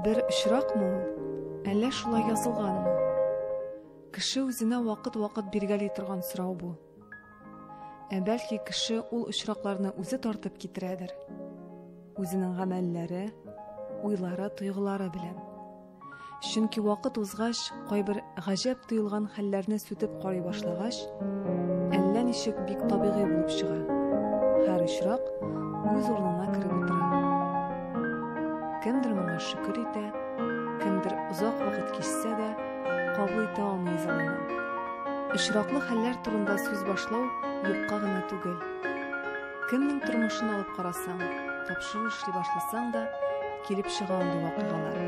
Бер очракмы ул, әллә шулай язылганмы? Кеше үзенә вакыт-вакыт биргәли торган сорау бу. Ә бәлки кеше ул очракларны үзе тартып китерәдер. Үзенең гамәлләре, уйлары, тойгылары белән. Чөнки вакыт узгач, кайбер гаҗәп тоелган хәлләрне сүтеп карый башлагач, әллә ничек бик табигый булып чыга. Һәр очрак үз урынына кереп утыра. Кемдер моңа шөкер итә, кемдер озак вакыт кичсә дә, кабул итә алмый изалана. Очраклы хәлләр турында сүз башлау юкка гына түгел. Кемнең тормышын алып карасаң, тапшыру эшли башласаң да, килеп чыга андый вакыйгалар.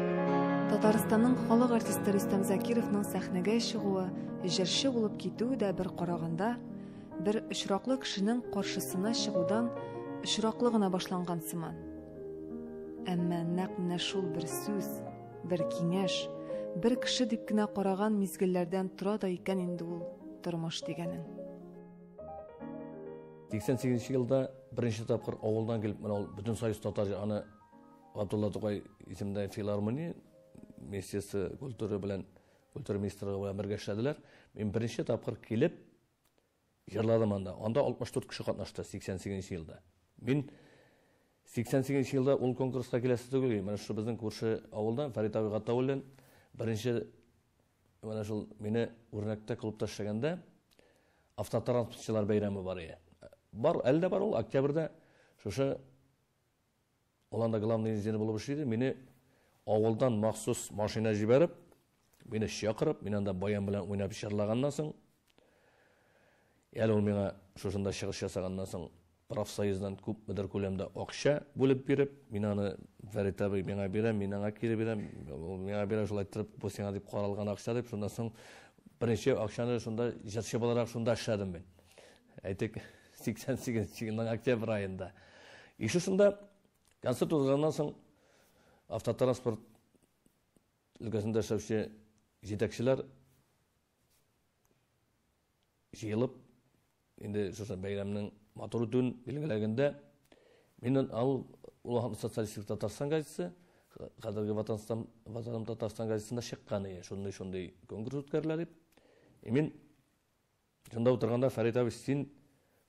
Татарстанның халык артисты Рөстәм Закировның сәхнәгә чыгуы, җырчы булып китүе дә бер караганда, бер очраклы кешенең каршысына чыгудан очраклы гына башланган сыман. Әмма нәкъ менә шул бер сүз, бер киңәш, бер кеше дип кенә караган мизгелләрдән тора да икән инде ул тормыш дигәнең. 88 елда беренче тапкыр авылдан килеп, менә ул Бөтенсоюз татар аны Габдулла Тукай исемендәге филармония Министерство культуры белән культура министрлыгы белән бергә эшләделәр. Мин беренче тапкыр килеп җырладым анда. Анда 64 кеше катнашты 88 елда. Мин 88 елда ул конкурска киләсе түгел. Менә шушы безнең күрше авылдан Фәрит абый Гатауллин беренче менә шул мине Үрнәктә клубта эшләгәндә автотранспортчылар бәйрәме бар иде. Бар, әле дә бар ул, октябрьдә шушы ул анда главный инженер булып эшли иде. Мине авылдан махсус машина җибәреп, мине чакырып, мин анда баян белән уйнап җырлаганнан соң, әле ул миңа шушында чыгыш ясаганнан соң профсоюздан күпмедер күләмдә акча бүлеп биреп, мин аны Фәрит абый миңа бирә, мин аңа кире бирәм, ул миңа бирә, шулай иттереп, бу сиңа дип каралган акча дип, шуннан соң беренче акчаны шунда җырчы буларак шунда эшләдем мин. Әйтик, 88 елның октябрь аенда. И шушында концерт узганнан соң автотранспорт өлкәсендә эшләүче җитәкчеләр җыелып, инде шушы бәйрәмнең матур үтүен билгеләгәндә, мин ул ул Социалистик Татарстан газетасы, хәзерге Ватанстан, Ватаным Татарстан газетасында чыккан иде, шундый шундый конкурс үткәрелә дип. И мин шунда утырганда Фәрит абый, син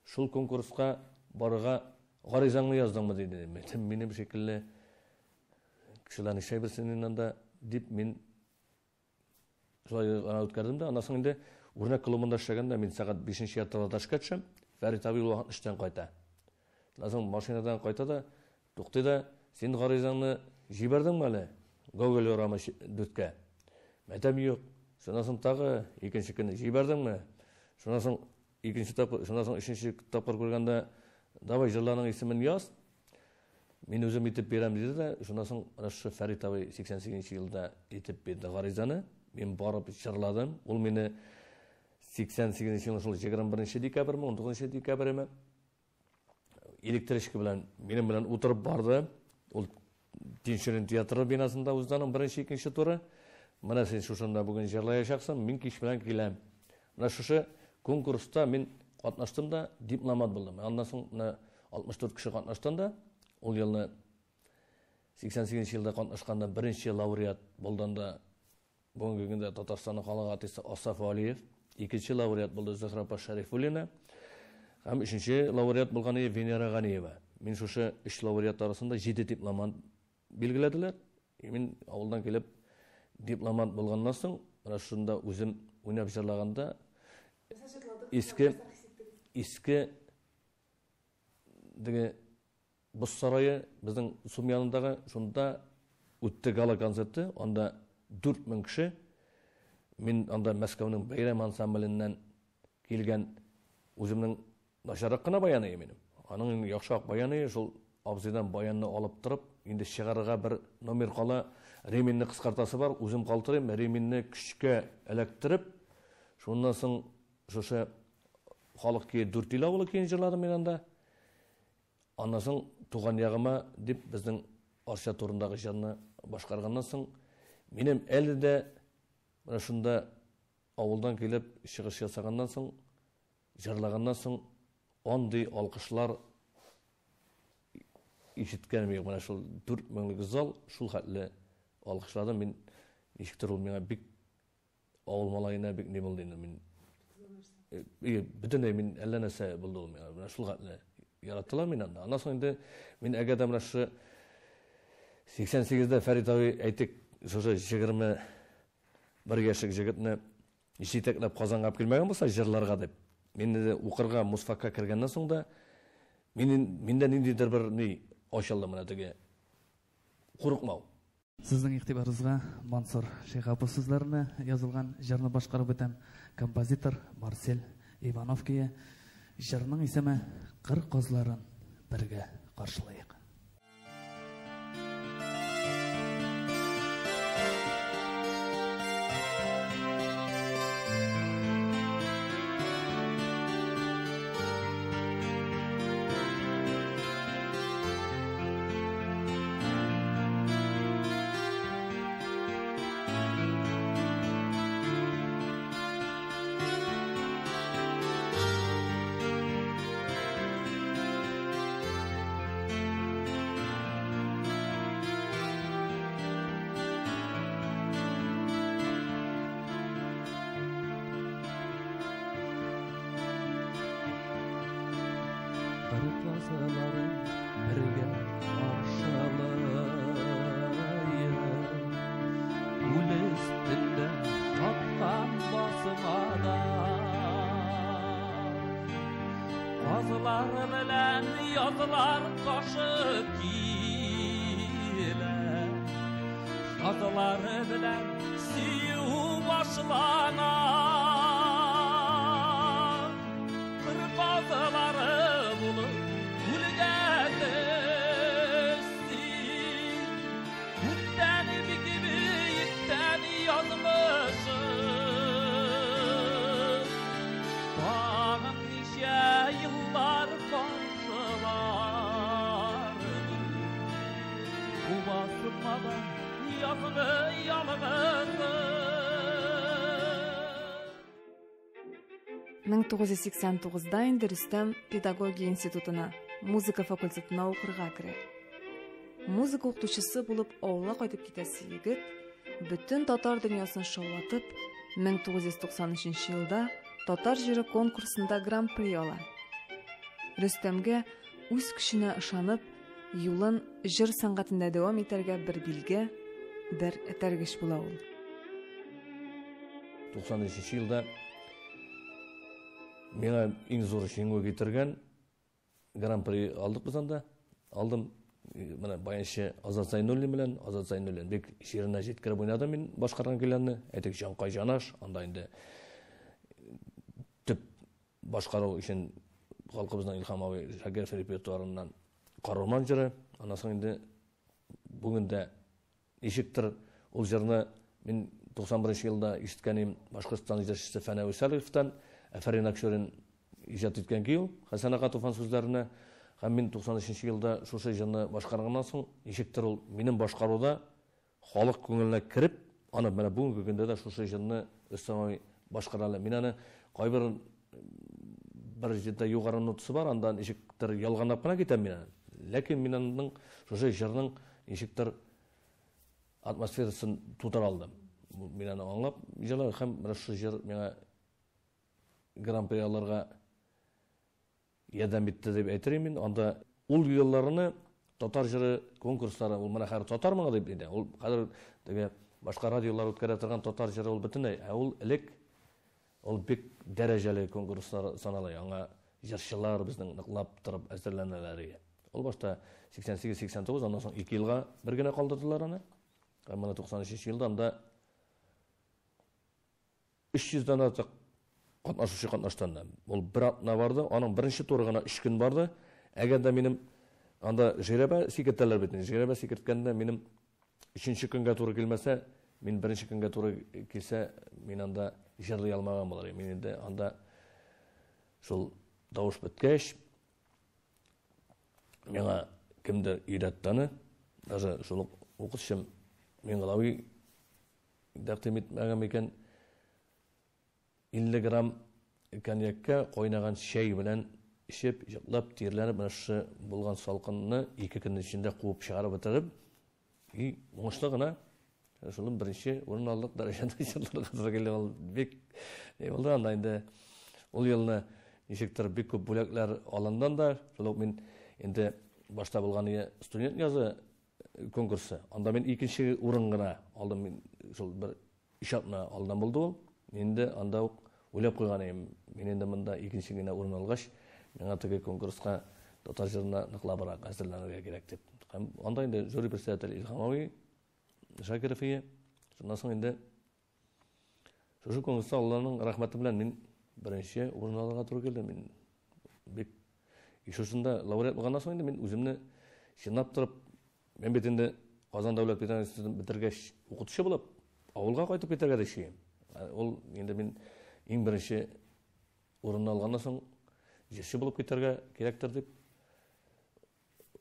шул конкурска барырга гаризаңны яздыңмы диде. Минем шикелле кешеләр ничә белсен инде анда дип мин Шулай гына үткәрдем дә, аннан соң инде Үрнәк клубында эшләгәндә мин сәгать бишенче яртыда эшкә төшәм, Фәрит абый ул вакыт эштән кайта. Шуннан соң машинадан кайта да, туктый да, син гаризаңны җибәрдеңме әле Гоголь урамы дүрткә? Мәйтәм, юк. Шуннан соң тагы икенче көнне җибәрдеңме? Шуннан соң икенче тапкыр, шуннан соң өченче тапкыр күргәндә, давай җырларның исемен яз, мин үзем итеп бирәм диде дә, шуннан соң менә шушы Фәрит абый 88 елда итеп бирде гаризаны. Мин барып җырладым. Ул мине 88 елның шул 21 декабрьме, 19 декабрьме электричка белән минем белән утырып барды. Ул Тинчурин театры бинасында узды аның беренче, икенче туры. Менә син шушында бүген җырлаячаксың, мин кич белән киләм. Менә шушы конкурста мин катнаштым да, дипломат булдым. Аннан соң менә 64 кеше катнаштым да, ул елны 88 елда катнашканда беренче лауреат булдым да, бүгенге көндә Татарстанның халык артисты Асаф Валиев, икенче лауреат булды Зөһрә апа Шәрифуллина һәм өченче лауреат булган Венера Ганиева. Мин шушы өч лауреат арасында 7 дипломант билгеләделәр. Мин авылдан килеп дипломант булганнан соң, менә шунда үзем уйнап җырлаганда иске иске теге Боз сарае безнең СУМ янындагы, шунда үтте гала концерты, анда 4000 кеше. Мин анда Мәскәүнең бәйрәм ансамбленнән килгән үземнең начаррак кына баяны минем. Аның инде яхшырак баяны, шул абзыйдан баянны алып торып, инде чыгарырга бер номер кала, ременьне кыскартасы бар, үзем калтырыйм, ременьне көчкә эләктереп, шуннан соң шушы халык көе Дүртөйле авылы көен җырладым мин анда. Аннан соң Туган ягыма дип безнең Арча турындагы җырны башкарганнан соң, минем әле дә менә шунда авылдан килеп чыгыш ясаганнан соң, җырлаганнан соң андый алкышлар ишеткәнем юк. Менә шул 4 меңлек зал шул хәтле Алкышлады. Мин ничектер ул миңа бик авыл малаена бик ни булды инде. Мин бөтенләй мин әллә нәрсә булды ул миңа. Менә шул хәтле яраттылар мине анда. Аннан соң инде мин әгәр дә менә шушы 88-дә Фәрит абый әйтик, шушы 21 яшьлек җегетне җитәкләп Казанга алып килмәгән булса җырларга дип, мин инде укырга музфакка кергәннән соң да мин миндә ниндидер бер ни ачылды менә теге курыкмау. Сезнең игътибарыгызга Мансур Шиһапов сүзләренә язылган җырны башкарып үтәм. Композитор Марсель Иванов көе. Җырның исеме Кыр казларын бергә каршылыйк. Кыр казларын бергә каршылыйк. Күл өстендә каткан басмада Казлар белән язлар ташып килә. Язлар белән сөю башлана. Кыр казлары булып күлгә төшсен. Күптән бик бөектән язмышым. Тагын ничә еллар каршылар Бу басмада язны ялгызым. 1989-да инде Рөстәм педагогия институтына, музыка факультетына укырга керә. Музыка укытучысы булып авылга кайтып китәсе егет, бөтен татар дөньясын шаулатып, 1993 елда Татар җыры конкурсында гран-при ала. Рөстәмгә үз көченә ышанып, юлын җыр сәнгатендә дәвам итәргә бер билге, бер этәргеч була ул. 93 елда миңа иң зур җиңү китергән гран-при алдык без анда. Алдым менә баянчы Азат Зайнуллин белән. Азат Зайнуллин бик җиренә җиткереп уйнады мин башкарган көйләрне. Әйтик, Җанкай Җанаш, анда инде төп башкару өчен халкыбызның Илһам абый Шакиров репертуарыннан Карурман җыры. Аннан соң инде бүген дә ничектер ул җырны мин 91 елда ишеткән идем Башкортстан җырчысы Фәнәви Салиховтан, Әфәрин Акчурин иҗат иткән көй ул, Хәсән ага Туфан сүзләренә. Һәм мин 93 елда шушы җырны башкарганнан соң, ничектер ул минем башкаруда халык күңеленә кереп, аны менә бүгенге көндә дә шушы җырны Рөстәм абый башкара әле. Мин аны кайбер бер җирдә югары нотасы бар, анда ничектер ялганлап кына китәм мин аны. Ләкин мин аның шушы җырның ничектер атмосферасын тудыра алдым. Мин аны аңлап җырлар һәм менә шушы җыр миңа гран-при алырга ярдәм итте дип әйтер идем мин. Анда ул елларны татар җыры конкурслары, ул менә хәзер татар моңы дип әйтә. Ул хәзер теге башка радиолар үткәрә торган татар җыры ул бөтенләй, ә ул элек ул бик дәрәҗәле конкурслар санала. Аңа җырчылар безнең ныклап торып әзерләнәләр иде. Ул башта 88-89, аннан соң 2 елга бер генә калдырдылар аны. Һәм менә 93 елда анда 300дән артык катнашучы катнашты анда. Ул бер атна барды, аның беренче туры гына 3 көн барды. Әгәр дә минем анда жирәбә сикертәләр бит. Жирәбә сикерткәндә минем 3нче көнгә туры килмәсә, мин беренче көнгә туры килсә, мин анда җырлый алмаган булыр идем. Мин инде анда шул тавыш беткәч, миңа кемдер өйрәтте аны. Даже шул ук укытучым Миңгылави тәкъдим итмәгән микән? 50 грамм коньякка кайнаган чәй белән эчеп, йоклап, тирләнеп, менә шушы булган салкынны 2 көн эчендә куып чыгарып бетереп, и уңышлы гына Шуның беренче урын алдык, дәрәҗәдә җырларга туры килде. Ул бик булды анда инде. Ул елны ничектер бик күп бүләкләр алындан да, шул ук мин инде башта булган студент язы конкурсы. Анда мин икенче урын гына алдым. Мин шул бер 3 атна алдан булды ул. Инде анда ук уйлап куйган идем. Мин инде монда икенче генә урын алгач, миңа теге конкурска татар җырына ныклабрак әзерләнергә кирәк дип. Һәм анда инде жюри председателе Илһам абый Шакиров ие. Шуннан соң инде шушы конкурста Алланың рәхмәте белән мин беренче урын алырга туры килде. Мин бик шушында лауреат булганнан соң инде мин үземне чынлап торып, мин бит инде Казан дәүләт педагогика институтын бетергәч укытучы булып авылга кайтып китәргә дә чөем. Ул инде мин иң беренче урынны алганнан соң җырчы булып китәргә кирәктер дип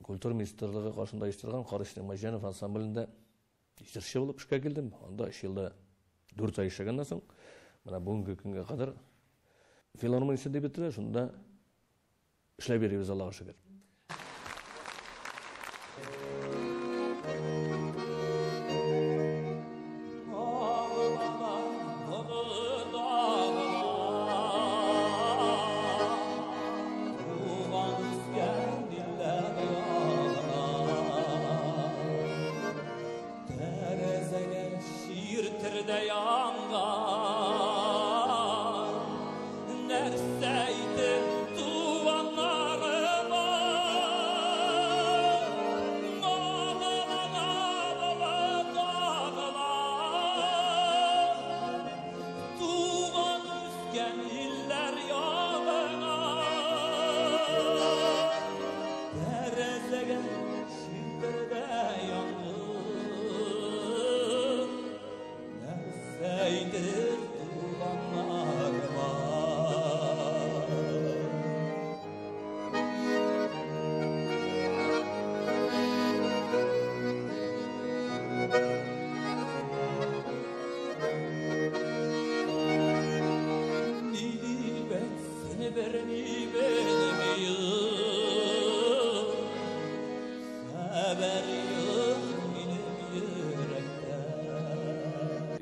культура министрлыгы каршында оештырган Карыш Нигъмәтҗанов ансамблендә җырчы булып эшкә килдем. Анда 3 елда 4 ай эшләгәннән соң, менә бүгенге көнгә кадәр филармония дип бетерә, шунда эшләп йөрибез, Аллага шөкер.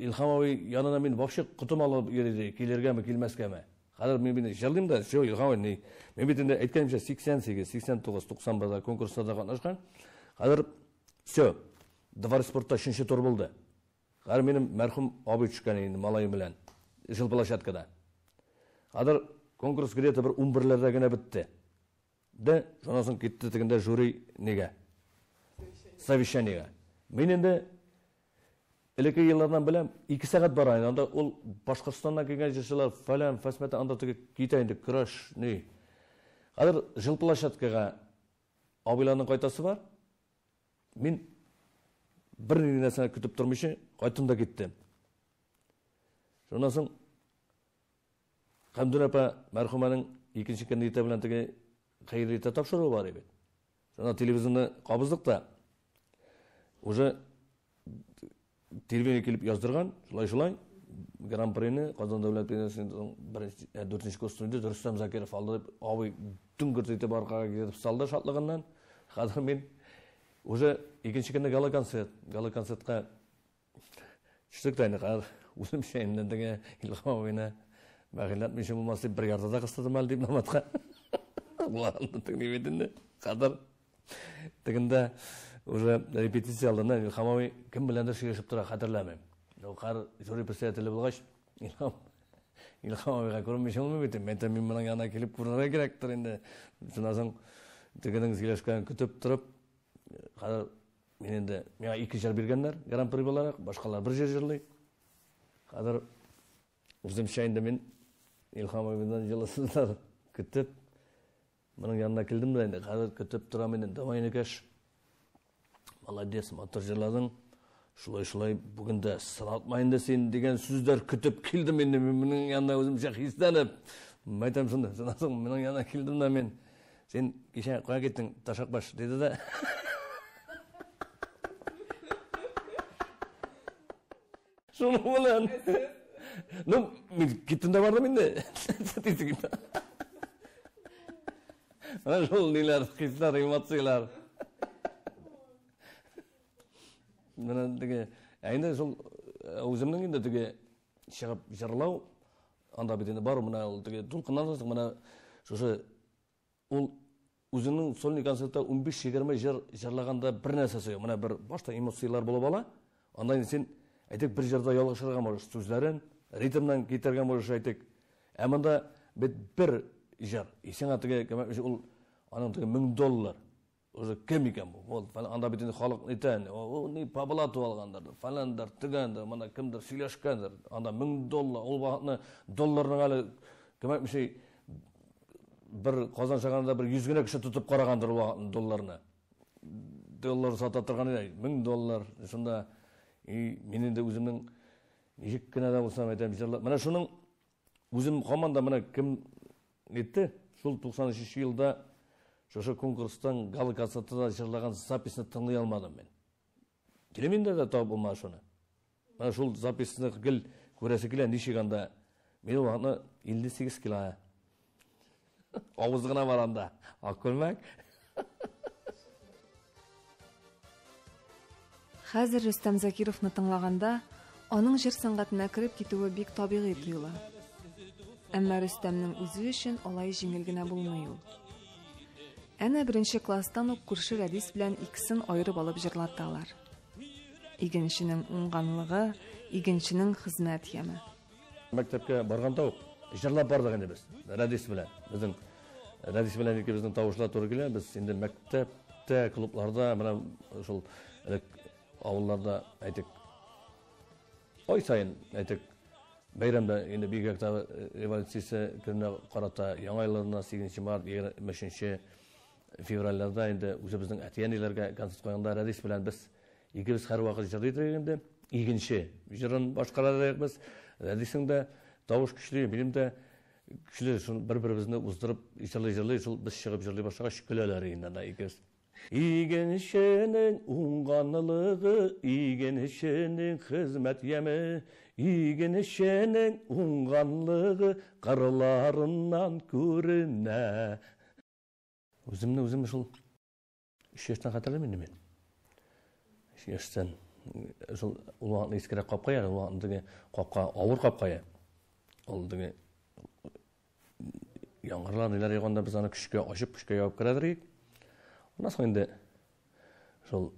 Илһам абый янына мин вообще котым алып йөри, килергәме, килмәскәме. Хәзер мин бит җырлыйм да, всё, Илһам абый, ни. Мин бит инде әйткәнемчә 88, 89, 91 конкурсларда катнашкан. Хәзер всё, Дворец спортта 3нче тур булды. Хәзер минем мәрхүм абый төшкән инде малаем белән җыл площадкада. Хәзер конкурс где-то бер 11-ләрдә генә бетте. Дә, шуннан соң китте тегендә жюри нигә? Совещаниегә. Мин инде элекке еллардан беләм, 2 сәгать бара инде. Анда ул Башкортстаннан килгән җырчылар, фәлән, фәсмәтә, анда теге китә инде көрәш, ни. Хәзер җыл площадкага абыйларның кайтасы бар. Мин бер ни нәрсәне көтеп тормыйча кайттым да киттем. Шуннан соң Хәмдүн апа мәрхүмәнең икенче көнне иртә белән теге хәерле иртә тапшыруы бар иде. Шуннан телевизорны кабыздык та, уже телевидение килеп яздырган, шулай-шулай, Гран-прины Казан дәүләт педагогика беренче, дүртенче курс студенты Рөстәм Закиров алды дип, абый дүңгерт итеп аркага китереп салды шатлыгыннан. Хәзер мин уже икенче көнне гала-концерт, гала-концертка төштек тә инде, хәзер үзем чәйннән теге Илһам абыйны бәгырьләтмичә булмас дип бер яртыда кыстырдым әле дипломатка. Уларны тыңлый бит инде. Хәзер тегендә уже репетиция алдыннан Илһам абый кем беләндер сөйләшеп тора, хәтерләмим. Хәзер жюри председателе булгач, Илһам абыйга күренмичә булмый бит. Мин әйтәм, мин моның янына килеп күренергә кирәктер инде. Шуннан соң тегенең сөйләшкәнен көтеп торып, хәзер мин инде, миңа 2 җыр биргәннәр, гран-при буларак, башкалар бер җыр җырлый. Хәзер үземчә инде мин Илһам абыйдан җылы сүзләр көтеп, моның янына килдем дә инде, хәзер көтеп торам инде, давай, энекәш, молодец, матур җырладың, шулай-шулай бүген дә сынатма инде син дигән сүзләр көтеп килдем инде мин моның янына үземчә хисләнеп. Әйтәм шунда, шуннан соң моның янына килдем дә мин, син кичә кая киттең, Ташакбаш, диде дә. Шуның белән. Ну, мин киттем дә бардым инде. Менә шул ниләр, хисләр, эмоцияләр. Менә теге Ә инде шул үземнең инде теге чыгып җырлау, анда бит инде бар менә ул теге дулкыннан соң менә шушы ул үзенең сольный концертта 15-20 җыр җырлаганда бер нәрсәсе юк. Менә бер башта эмоцияләр булып ала. Анда инде син әйтик бер җырда ялгышырга можешь, сүзләрен, ритмнан китәргә можешь әйтик. Ә монда бит бер җыр. И сиңа теге ул аның теге 1000 доллар. Уже кем икән бу? Ул анда бит инде халык нитә, ул ни по блату алгандыр, фәләндер, тегәндер, монда кемдер сөйләшкәндер. Анда 1000 доллар, ул вакытны долларның әле кем әйтмешли бер Казан шәһәрендә бер 100 генә кеше тотып карагандыр ул вакытны долларны. Доллар сата торган иде, 1000 доллар. Шунда и мин инде үземнең ничек кенә дә булсам әйтәм, җырлап. Менә шуның үзем һаман да менә кем нитте, шул 93 елда шушы конкурстан гала концертта җырлаган записьны тыңлый алмадым мин. Телеминде дә табып булмады шуны. Менә шул записьны гел күрәсе килә, ничек анда. Мин ул вакытны 58 кило. Авыз гына бар анда. Ак күлмәк. Хәзер Рөстәм Закировны тыңлаганда, аның җыр сәнгатенә кереп китүе бик табигый тоела. Әмма Рөстәмнең үзе өчен алай җиңел генә булмый ул. Әнә беренче класстан ук күрше Рәдис белән икесен аерып алып җырлаталар. Игенченең уңганлыгы, игенченең хезмәт яме. Мәктәпкә барганда ук җырлап бардык инде без Рәдис белән. Безнең Рәдис белән икебезнең тавышлар туры килә. Без инде мәктәптә, клубларда, менә шул элек авылларда әйтик, ай саен әйтик, бәйрәмдә инде бигрәк тә революциясе көненә карата Яңа елларына 8 март, 23 февральләрдә инде үзебезнең әти-әниләргә концерт куйганда Рәдис белән без икебез һәрвакыт җырлый идек инде. Игенче җырын башкара идек без. Рәдиснең дә тавыш көчле, минем дә көчле, шул бер-беребезне уздырып җырлый-җырлый, шул без чыгып җырлый башлагач көләләр инде анда икебез. Игенченең уңганлыгы, игенченең хезмәт яме, игенченең уңганлыгы кырларыннан күренә. Үземне үзем шул 3 яшьтән хәтерлим инде мин. 3 яшьтән шул ул вакытны искерәк капка ягы, ул вакытны теге капка авыр капка я. Ул теге яңгырлар ниләр яуганда без аны көчкә ачып, көчкә ябып керәдер идек. Аннан соң инде шул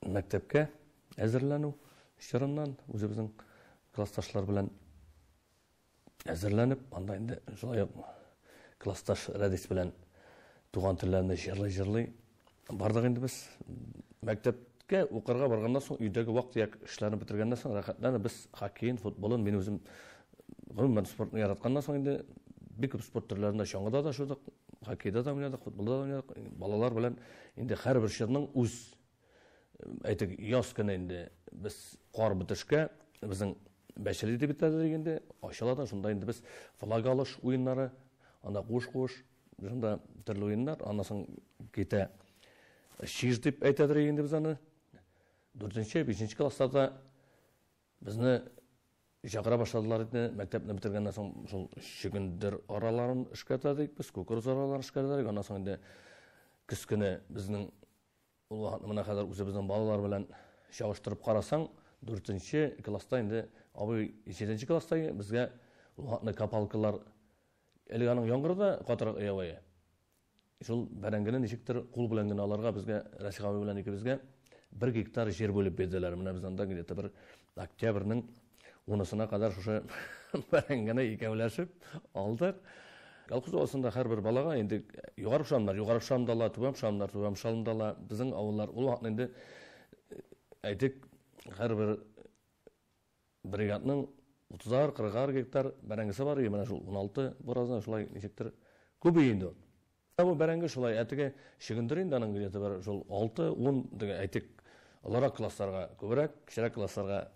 мәктәпкә әзерләнү чорыннан үзебезнең классташлар белән әзерләнеп, анда инде шулай ук классташ Рәдис белән туган телләрне җырлый-җырлый бардык инде без. Мәктәпкә укырга барганнан соң, өйдәге вак-төяк эшләрне бетергәннән соң, рәхәтләнеп без хоккейын, футболын, мин үзем гомумән спортны яратканнан соң инде бик күп спорт төрләрендә чаңгыда да шудык, хоккейда да уйнадык, футболда да уйнадык. Балалар белән инде һәрбер чорның үз, әйтик, яз көне инде без кар бетешкә, безнең бәчели дип әйтәләр инде, ачыла да, шунда инде без флаг алыш уеннары, анда куш-куш, шунда төрле уеннар, аннан соң китә чиж дип әйтәдер инде без аны. 4-нче, 5-нче классларда безне чакыра башладылар инде, мәктәпне бетергәннән соң шул чөгендер араларын эшкәртәдек без, кукуруз араларын эшкәртәдек, аннан соң инде көз көне безнең ул вакытны менә хәзер үзебезнең балалар белән чагыштырып карасаң, 4-нче класста инде абый 7-нче класста безгә ул вакытны копалкалар элек аның яңгыры да катырак ява. Шул бәрәңгене ничектер кул белән генә аларга безгә Рәсих абый белән икебезгә 1 гектар җир бүлеп бирделәр. Менә без анда где-то бер октябрьнең 10-сына кадәр шушы бәрәңгене икәүләшеп алдык. Колхоз авылында һәрбер балага инде югары Пшамнар, югары Пшамда ла, түбән Пшамнар, түбән Пшамда ла, безнең авыллар ул вакытны инде әйтик, һәрбер бригадның утызар, кырыгар гектар бәрәңгесе бар иде, менә шул 16 буразна шулай ничектер күп инде ул. Бу бәрәңге шулай, ә теге чөгендер инде аның где-то бер шул 6-10 теге әйтик, олырак классларга күбрәк, кечерәк классларга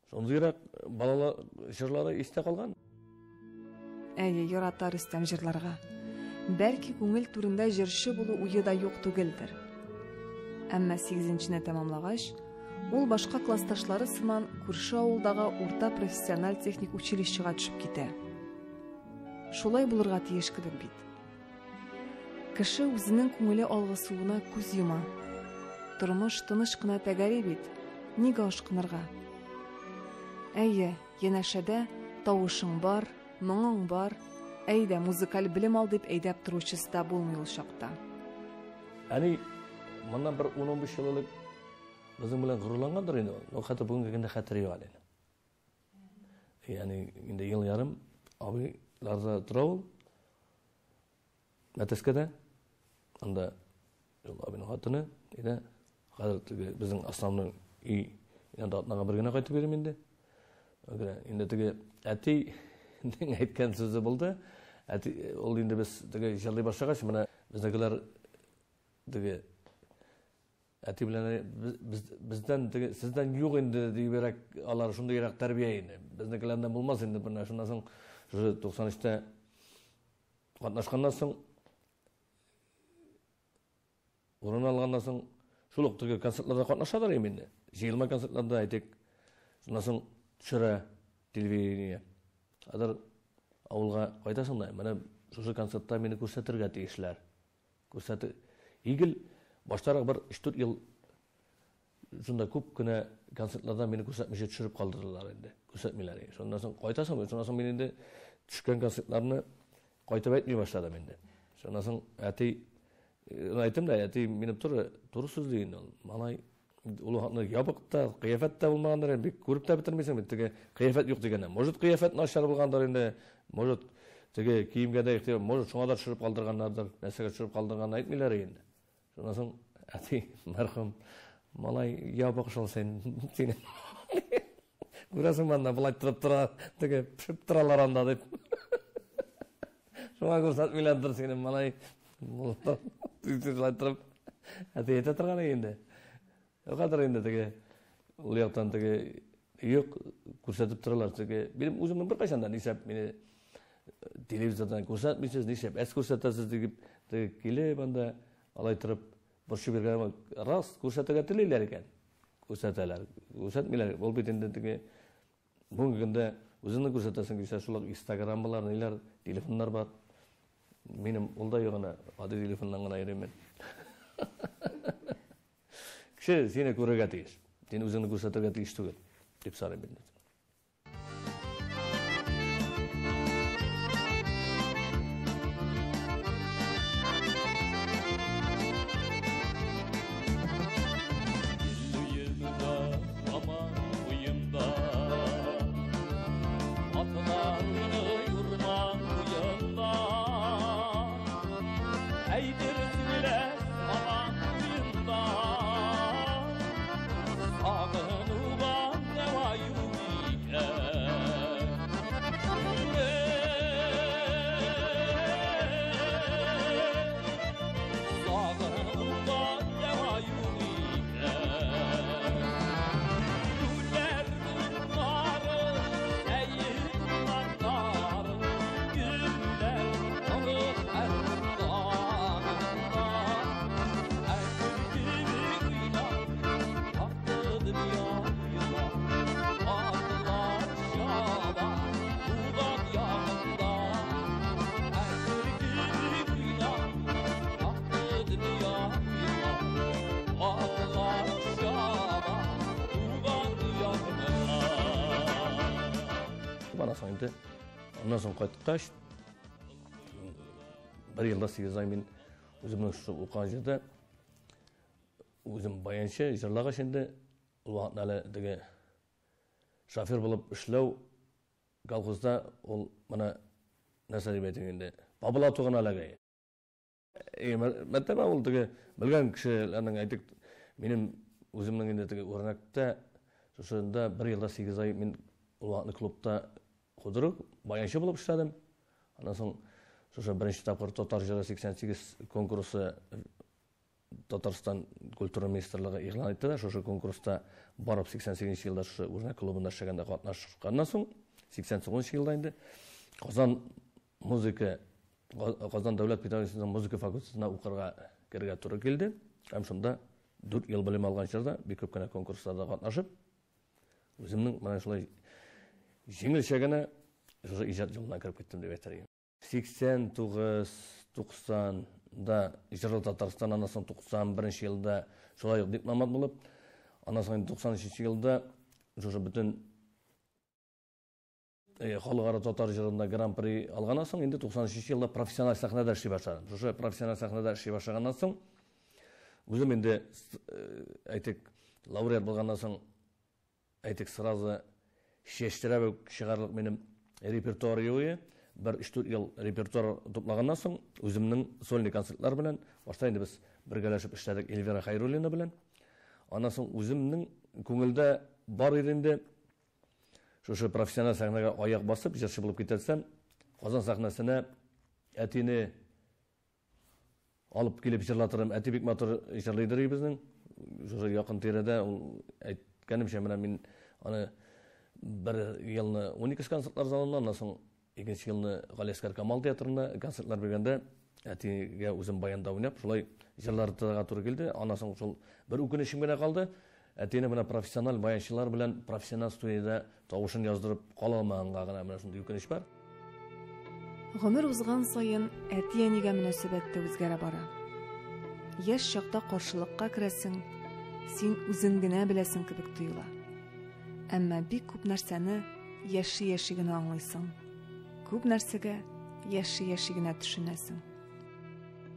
шундыйрак балалар җырлары истә калган. Әйе, ярата Рөстәм җырларга. Бәлки күңел түрендә җырчы булу уе да юк түгелдер. Әмма 8-нчене тәмамлагач, ул башка классташлары сыман күрше авылдагы урта профессиональ техник училищега төшеп китә. Шулай булырга тиеш кебек бит. Кеше үзенең күңеле алгысуына күз йома. Тормыш тыныч кына тәгәри бит, нигә ашкынырга? Әйе, янәшәдә тавышың бар, моңың бар, әйдә, музыкаль белем ал дип әйдәп торучысы да булмый ул чакта. Әни моннан бер 10-15 ел элек безнең белән горурлангандыр инде ул. Но хәтер бүгенге көндә хәтере юк әле. Ягъни инде ел ярым абыйларда тора ул. Мәтәскәдә. Анда ул абыйның хатыны, өйдә. Хәзер теге безнең основной өй янында атнага бер генә кайтып йөрим инде. Инде теге әтинең әйткән сүзе булды. Әти ул инде без теге җырлый башлагач, менә безнекеләр теге әти белән без, бездән теге сездән юк инде диебрәк, алар шундыйрак тәрбия инде. Безнекеләрдән булмас инде менә шуннан соң шушы 93-тә катнашканнан соң урын алганнан соң шул ук теге концертларда катнашадыр инде. Җыелма концертларда әйтик. Шуннан соң төшерә телевидение. Хәзер авылга кайтасың да, менә шушы концертта мине күрсәтергә тиешләр. Күрсәтер. Игел баштарак бер 3-4 ел шунда күп кенә концертларда мине күрсәтмичә төшереп калдырдылар инде. Күрсәтмиләр. Шуннан соң кайтасың, шуннан соң мин инде төшкән концертларны кайтып әйтми башладым инде. Шуннан соң әти әйтем дә, әти минем туры, туры сүзле инде ул. Малай ул вакытны ябык та, кыяфәт тә булмагандыр, бик күреп тә бетермисең бит, теге кыяфәт юк дигәннән. Может, кыяфәт начар булгандыр инде, может, теге киемгә дә игътибар, может, шуңа да төшереп калдырганнардыр, нәрсәгә төшереп калдырганын әйтмиләр инде. Шуннан соң әти мәрхүм, малай ябык шул син, син. Күрәсең анда былай торып тора, теге пешеп торалар анда дип. Шуңа күрсәтмиләрдер сине, малай. Шулай торып, әти әйтә торган инде. Кадәр инде теге ул яктан теге юк күрсәтеп торалар. Теге минем үземнең беркайчан да нишләп мине телевизордан күрсәтмисез, нишләп әз күрсәтәсез дип теге килеп анда алай торып борчу биргән рас күрсәтергә телиләр икән. Күрсәтәләр. Күрсәтмиләр. Ул бит инде теге бүгенге көндә үзеңне күрсәтәсең килсә, шул ук инстаграмлар, ниләр, телефоннар бар. Минем ул да юк ана, гади телефоннан гына йөрим мин. Кеше сине күрергә тиеш. Син үзеңне күрсәтергә тиеш түгел, дип саныйм мин. Барасың инде. Аннан соң кайткач, бер елда 8 ай мин үземнең шушы укыган җирдә үзем баянчы җырлагач инде, ул вакытта әле теге шофер булып эшләү колхозда ул менә нәрсә дип әйтик инде, бабыла туган әлеге. Мәртәбә ул теге белгән кешеләрнең әйтик, минем үземнең инде теге үрнәктә шушында бер елда 8 ай мин ул вакытны клубта худрук, баянчы булып эшләдем. Аннан соң шушы беренче тапкыр Татар җыры 88 конкурсы Татарстан культура министрлыгы игълан итте дә, шушы конкурста барып 88 елда шушы Үрнәк клубында эшләгәндә катнашканнан соң, 89 елда инде Казан музыка, Казан дәүләт педагогика институтының музыка факультетына укырга керергә туры килде. Һәм шунда 4 ел белем алган чорда бик күп кенә конкурсларда катнашып, үземнең менә шулай җиңелчә генә шушы иҗат юлына кереп киттем дип әйтер идем. 89, 90 елда Җырлы Татарстан, аннан соң 91 елда шулай ук дипломат булып, аннан соң 93 елда шушы бөтен халыкара татар җырында гран-при алганнан соң, инде 93 елда профессиональ сәхнәдә эшли башладым. Шушы профессиональ сәхнәдә эшли башлаганнан соң, үзем инде, әйтик, лауреат булганнан соң, әйтик, сразу чәчтерәп үк чыгарлык минем репертуар юк. Бер өч-дүрт ел репертуар туплаганнан соң, үземнең сольный концертлар белән, башта инде без бергәләшеп эшләдек Эльвира Хайруллина белән. Аннан соң үземнең күңелдә бар иде инде, шушы профессиональ сәхнәгә аяк басып, җырчы булып китәрсәм, Казан сәхнәсенә әтине алып килеп җырлатырым. Әти бик матур җырлыйдыр безнең. Шушы якын тирәдә ул әйткәнемчә, менә мин аны бер елны 12 концертлар залында, аннан соң икенче елны Галиәсгар Камал театрында концертлар биргәндә әтигә үзем баянда уйнап, шулай җырлатырга туры килде. Аннан соң шул бер үкенечем генә калды. Әтине менә профессиональ баянчылар белән профессиональ студиядә тавышын яздырып кала алмаганга гына менә шундый үкенеч бар. Гомер узган саен әти-әнигә мөнәсәбәт тә үзгәрә бара. Яшь чакта каршылыкка керәсең, син үзең генә беләсең кебек тоела. Әмма бик күп нәрсәне яши-яши генә аңлыйсың. Күп нәрсәгә яши-яши генә төшенәсең.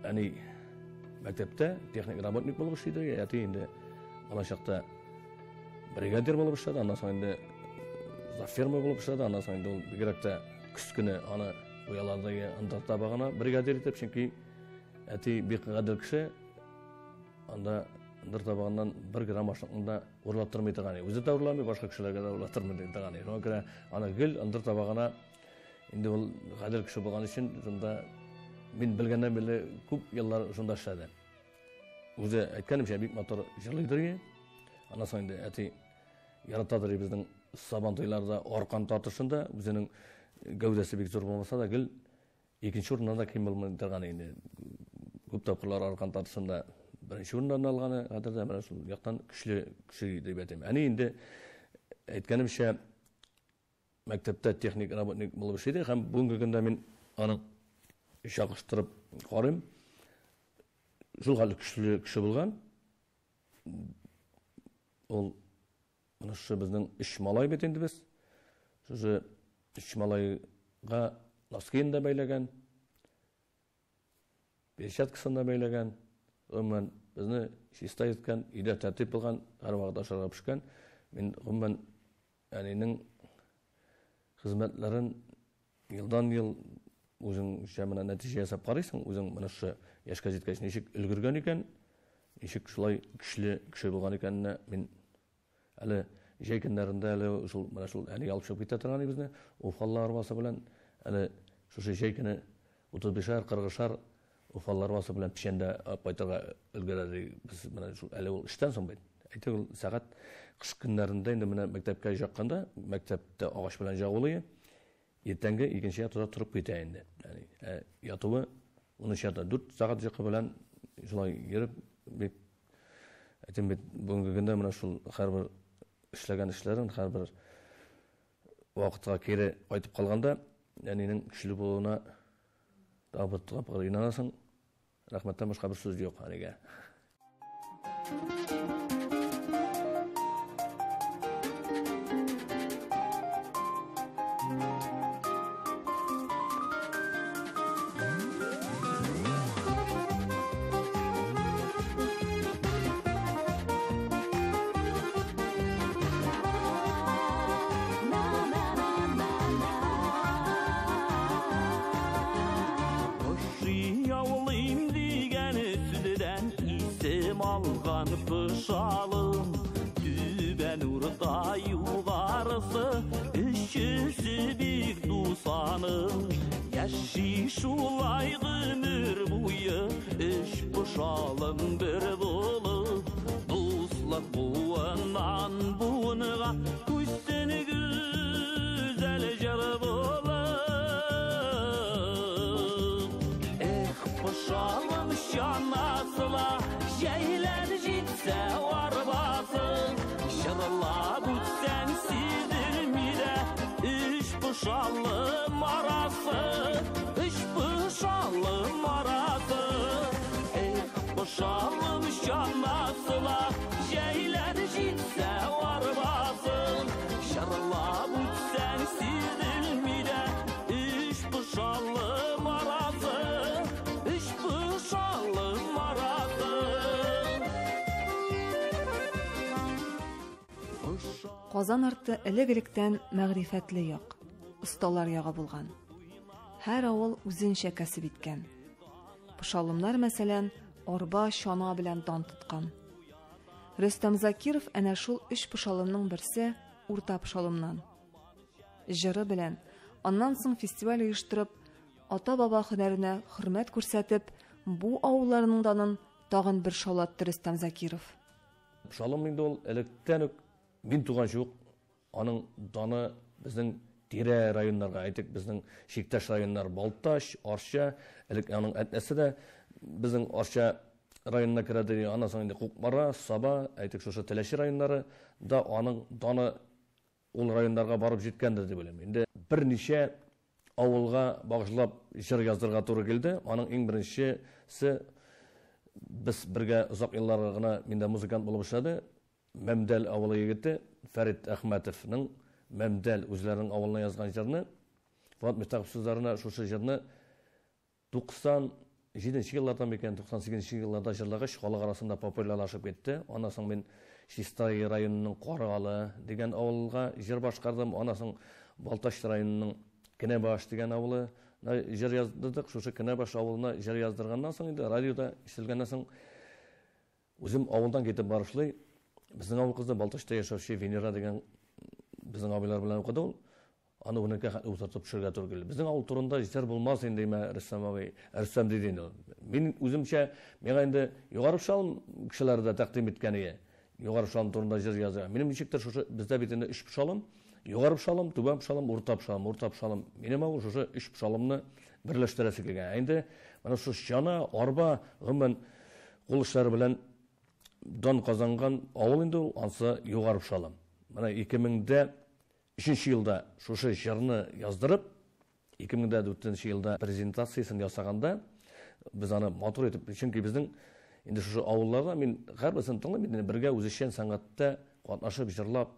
Әни мәктәптә техник работник булып эшлиде, әти инде бала чакта бригадир булып эшләде, аннан соң инде завферма булып эшләде, аннан соң инде ул бигрәк тә көз көне аны куялардагы ындыр табагына бригадир итеп, чөнки әти бик гадел кеше, анда ындыр табагыннан бер грамм ашлыкны да урлаттырмый торган иде. Үзе дә урламый, башка кешеләргә дә урлаттырмый торган иде. Шуңа күрә аны гел ындыр табагына, инде ул гадел кеше булган өчен, шунда мин белгәннән бирле күп еллар шунда эшләде. Үзе әйткәнемчә бик матур җырлыйдыр иде. Аннан соң инде әти яратадыр безнең Сабан туйларда аркан тартышында, үзенең гәүдәсе бик зур булмаса да, гел икенче урыннан да ким булмый торган инде. Күп тапкырлар аркан тартышында беренче урыннан алганы хәтердә, менә шул яктан көчле кеше дип әйтәм. Әни инде әйткәнемчә мәктәптә техник работник булып эшлиде һәм бүгенге көндә мин аның чагыштырып карыйм. Шул хәтле көчле кеше булган. Ул менә шушы безнең өч малай бит инде без. Шушы өч малайга носкиын да бәйләгән, перчаткасын да бәйләгән. Гомумән, безне чиста йөрткән, өйдә тәртип булган, һәрвакыт ашарга пешкән. Мин гомумән әнинең хезмәтләрен елдан-ел үзеңчә менә нәтиҗә ясап карыйсың, үзең менә шушы яшькә җиткәч ничек өлгергән икән, ничек шулай көчле кеше булган икәненә мин әле җәй көннәрендә әле шул менә шул әни алып чыгып китә торган безне уфалла арбасы белән, әле шушы җәй көне 35-әр, 40-шар уфалла арбасы белән печәндә алып кайтырга өлгерә без менә шул әле ул эштән соң бит. Әйтик, ул сәгать кыш көннәрендә инде менә мәктәпкә жакканда, мәктәптә агач белән жагулы, иртәнге икенче ятуда торып китә инде. Ягъни, ятуы унынчы ятуда 4 сәгать йокы белән шулай йөреп, бик әйтәм бит, бүгенге көндә менә шул һәрбер эшләгән эшләрен, һәрбер вакытка кире кайтып калганда, әнинең көчле булуына тагы бер тапкыр инанасың. Рәхмәттән башка бер сүз юк әнигә. Алган пышалым, түбән урта югарысы, өчесе бик дусаным. Яши шулай гомер буе, өч пышалым бер булып, дуслык буыннан буынга күчсен гүзәл җыр булып. Эх, пышалым чанасыла, җәйләр җитсә арбасы, җырлап үтсәң сизелми дә, өч пышалым арасы, өч пышалым арасы. Казан арты элек-электән мәгърифәтле як, осталар ягы булган. Һәр авыл үзенчә кәсеп иткән. Пошалымнар, мәсәлән, арба, чана белән дан тоткан. Рөстәм Закиров әнә шул өч пошалымның берсе Урта Пошалымнан. Җыры белән, аннан соң фестиваль оештырып, ата-баба һөнәренә хөрмәт күрсәтеп, бу авылларның данын тагын бер шаулатты Рөстәм Закиров. Пошалым инде ул электән үк, мин туганчы ук, аның даны безнең тирә районнарга, әйтик, безнең чиктәш районнар Балтач, Арча, элек аның Әтнәсе дә безнең Арча районына керә ди, аннан соң инде Кукмара, Саба, әйтик, шушы Теләче районнары да аның даны ул районнарга барып җиткәндер дип уйлыйм. Инде берничә авылга багышлап җыр яздырырга туры килде. Аның иң беренчесе без бергә озак еллар гына миндә музыкант булып эшләде. Мәмдәл авылы егете Фәрит Әхмәтовның Мәмдәл үзләренең авылына язган җырны, Фуат Мифтахов сүзләренә шушы җырны 97 елларда микән, 98 елларда җырлагач, халык арасында популярлашып китте. Аннан соң мин Чистай районының Каргалы дигән авылга җыр башкардым. Аннан соң Балтач районының Кенәбаш дигән авылына җыр яздырдык. Шушы Кенәбаш авылына җыр яздырганнан соң инде радиода ишетелгәннән соң үзем авылдан китеп барышлый, безнең авыл кызы Балтачта яшәүче Венера дигән безнең абыйлар белән укыды ул. Аны уникә хәтле утыртып төшергә туры килде. Безнең авыл турында җыр булмас инде, имә Рөстәм абый, Рөстәм диде инде ул. Мин үземчә, миңа инде Югары Пшалым кешеләре дә тәкъдим иткән иде. Югары Пшалым турында җыр язырга. Минем ничектер шушы бездә бит инде өч Пшалым, Югары Пшалым, Түбән Пшалым, Урта Пшалым, Урта Пшалым. Минем авыл шушы өч Пшалымны берләштерәсе килгән. Ә инде менә шушы чана, арба, гомумән кул эшләре белән дан казанган авыл инде ул, ансы Югары Пшалым. Менә 2003 елда шушы җырны яздырып, 2004 елда презентациясен ясаганда без аны матур итеп, чөнки безнең инде шушы авылларда мин һәрберсен тыңлыйм, инде бергә үзешчән сәнгатьтә катнашып җырлап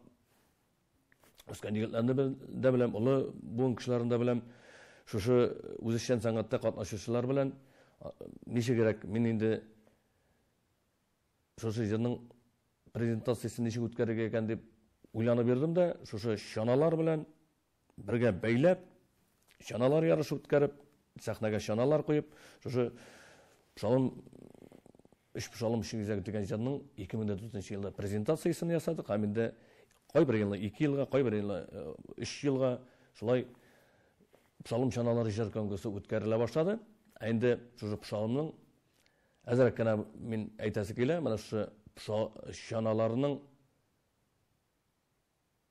үскән егетләрне дә беләм, олы буын кешеләрен дә беләм. Шушы үзешчән сәнгатьтә катнашучылар белән ничегрәк мин инде шушы җырның презентациясен ничек үткәрергә икән дип уйланып йөрдем дә, шушы чаналар белән бергә бәйләп, чаналар ярышы үткәреп, сәхнәгә чаналар куеп, шушы Пшалым өч Пшалым өчен гизәк дигән җырның 2004 елда презентациясен ясадык һәм инде кайбер елны 2 елга, кайбер елны 3 елга шулай Пшалым чаналары җыр конкурсы үткәрелә башлады. Ә инде шушы Пшалымның әзрәк кенә мин әйтәсе килә, менә шушы чаналарның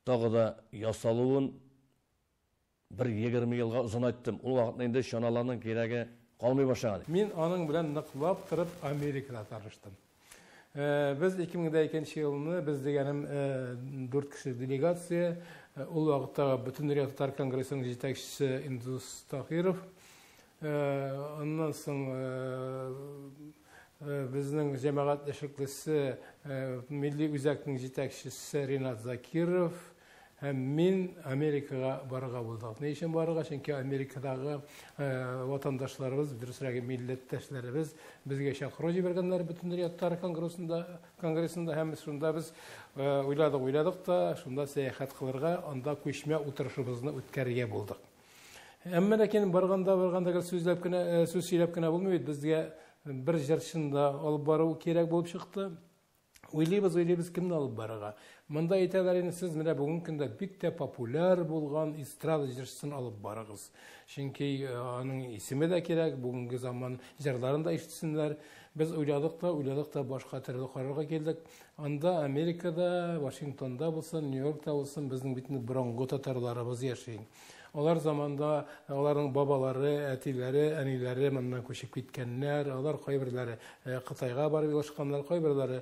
тагы да ясалуын бер 20 елга озынайттым. Ул вакытта инде чаналарның кирәге калмый башлаган. Мин аның белән ныклап торып Америкада таныштым. Без 2002 елны, без дигәнем 4 кешелек делегация, ул вакытта Бөтендөнья татар конгрессының җитәкчесе Индус Тахиров, аннан соң безнең җәмәгать эшлеклесе, Милли үзәкнең җитәкчесе Ринат Закиров һәм мин Америкага барырга булдык. Ни өчен барырга? Чөнки Америкадагы ватандашларыбыз, дөресрәге милләттәшләребез безгә чакыру җибәргәннәр Бөтендөнья татар конгрессында һәм шунда без уйладык, уйладык та, шунда сәяхәт кылырга, анда күчмә утырышыбызны үткәрергә булдык. Әмма ләкин барганда гел сүзләп кенә, сүз сөйләп кенә булмый бит, безгә бер җырчыны да алып бару кирәк булып чыкты. Уйлыйбыз, уйлыйбыз, кемне алып барырга. Монда әйтәләр инде, сез менә бүгенге көндә бик тә популяр булган эстрада җырчысын алып барыгыз. Чөнки аның исеме дә кирәк, бүгенге заман җырларын да ишетсеннәр. Без уйладык та, уйладык та башка төрле карарга килдек. Анда Америкада, Вашингтонда булсын, Нью-Йоркта булсын, безнең бит инде борынгы татарларыбыз яши. Алар заманда аларның бабалары, әтиләре, әниләре моннан күчеп киткәннәр. Алар кайберләре Кытайга барып елышканнар, кайберләре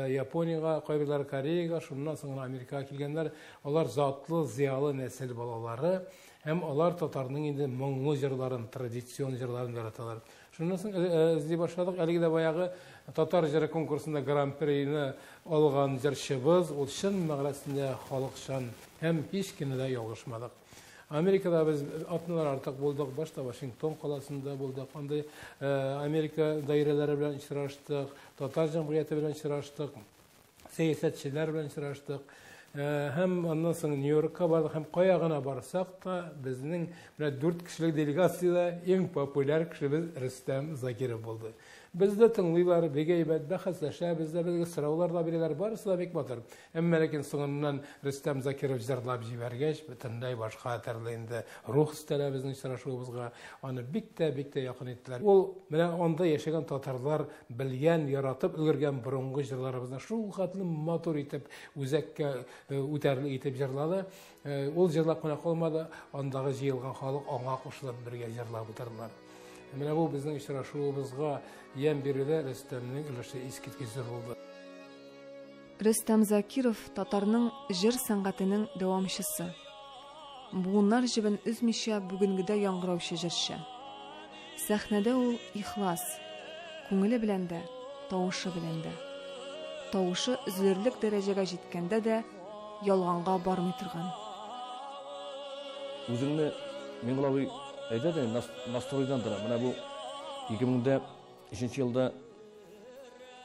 Япониягә, кайберләре Кореягә, шуннан соң гына Америкага килгәннәр. Алар затлы, зыялы нәсел балалары һәм алар татарның инде моңлы җырларын, традицион җырларын яраталар. Шуннан соң эзли башладык. Әлеге дә баягы татар җыры конкурсында гран-прины алган җырчыбыз, ул чын мәгънәсендә халыкчан һәм һич кенә дә ялгышмадык. Америкада без атналар артык булдык, башта Вашингтон каласында булдык, анда Америка даирәләре белән очраштык, татар җәмгыяте белән очраштык, сәясәтчеләр белән очраштык. Һәм аннан соң Нью-Йоркка бардык, һәм кая гына барсак та, безнең менә 4 кешелек делегациядә иң популяр кешебез Рөстәм Закиров булды. Безне тыңлыйлар, бик әйбәт бәхәсләшәбез дә, безгә сораулар да бирәләр, барысы да бик матур. Әмма ләкин соңыннан Рөстәм Закиров җырлап җибәргәч, бөтенләй башка төрле инде рух өстәлә безнең очрашуыбызга. Аны бик тә, бик тә якын иттеләр. Ул менә анда яшәгән татарлар белгән, яратып өлгергән борынгы җырларыбызны шул хәтле матур итеп, үзәккә үтәрлек итеп җырлады. Ул җырлап кына калмады, андагы җыелган халык аңа кушылып бергә җырлап утырдылар. Менә бу безнең очрашуыбызга ямь бирүдә Рөстәмнең өлеше искиткеч зур булды. Рөстәм Закиров татарның җыр сәнгатенең дәвамчысы. Буыннар җебен өзмичә бүгенгедә яңгыраучы җырчы. Сәхнәдә ул ихлас, күңеле белән дә, тавышы белән дә. Тавышы өзелерлек дәрәҗәгә җиткәндә дә ялганга бармый торган. Үзеңне Миңгол абый әйтә дә, настройдан тора. Менә бу 2003 елда